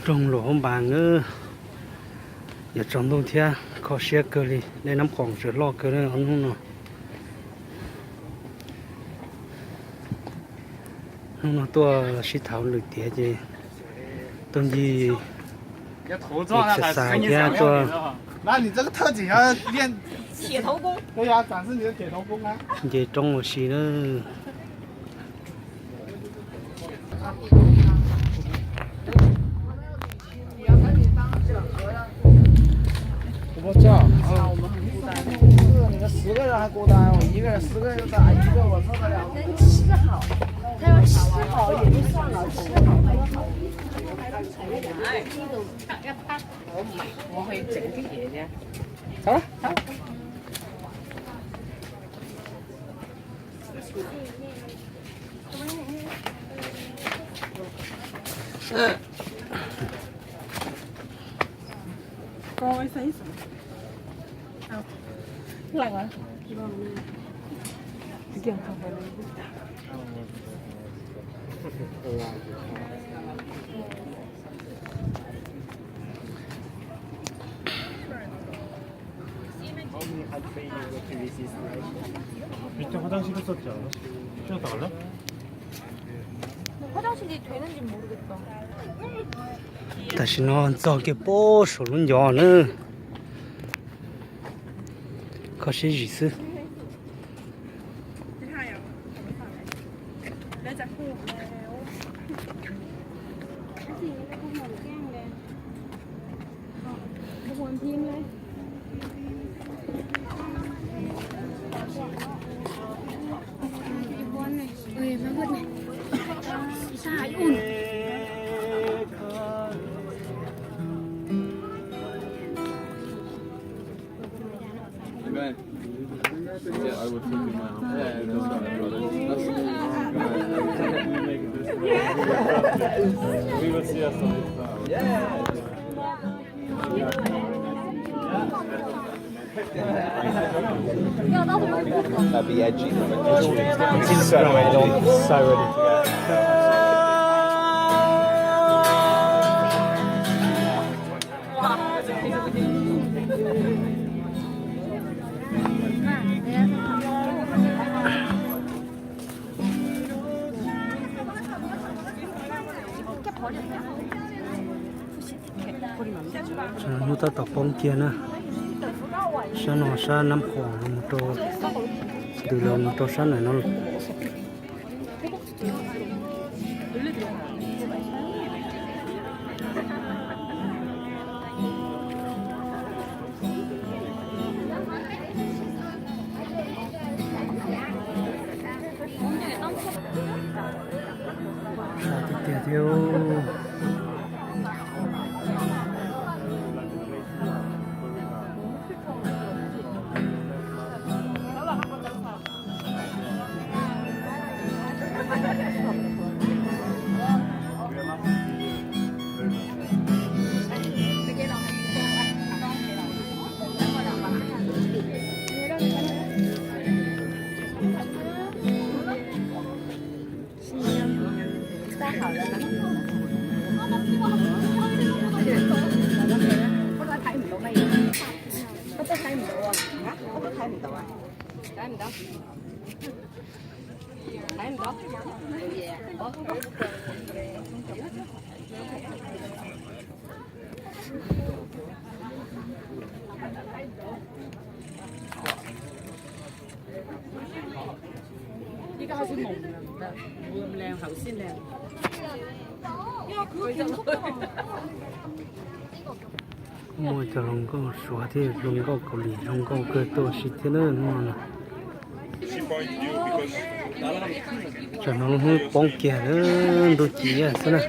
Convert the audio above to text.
Roog Luam Hoob Npas na, yuav tsaus ntuj thiab kho siab kawg li, dej Nab Qhoom tseem loj kawg na hnub no. Hnub no tuaj sib tham lwm tiam ces tuaj ncig exercise thiab tuaj nce roob ua si na. Tam sim no txog kiag pem saum lub ncov na, kho siab zim xwb. Hnub tab tom poob kiag na. Sab no sab Nab Qhoom los rau, ntws los mus rau sab ntawm no. Sab tiag tiag thiab. Muaj cov hluas nkauj Suav thiab hluas nkauj Kaus Lim zoo nkauj kawg tuaj si thiab na hnub no. Tsam no lub hnub poob kiag lawm, ntuj ci xwb na.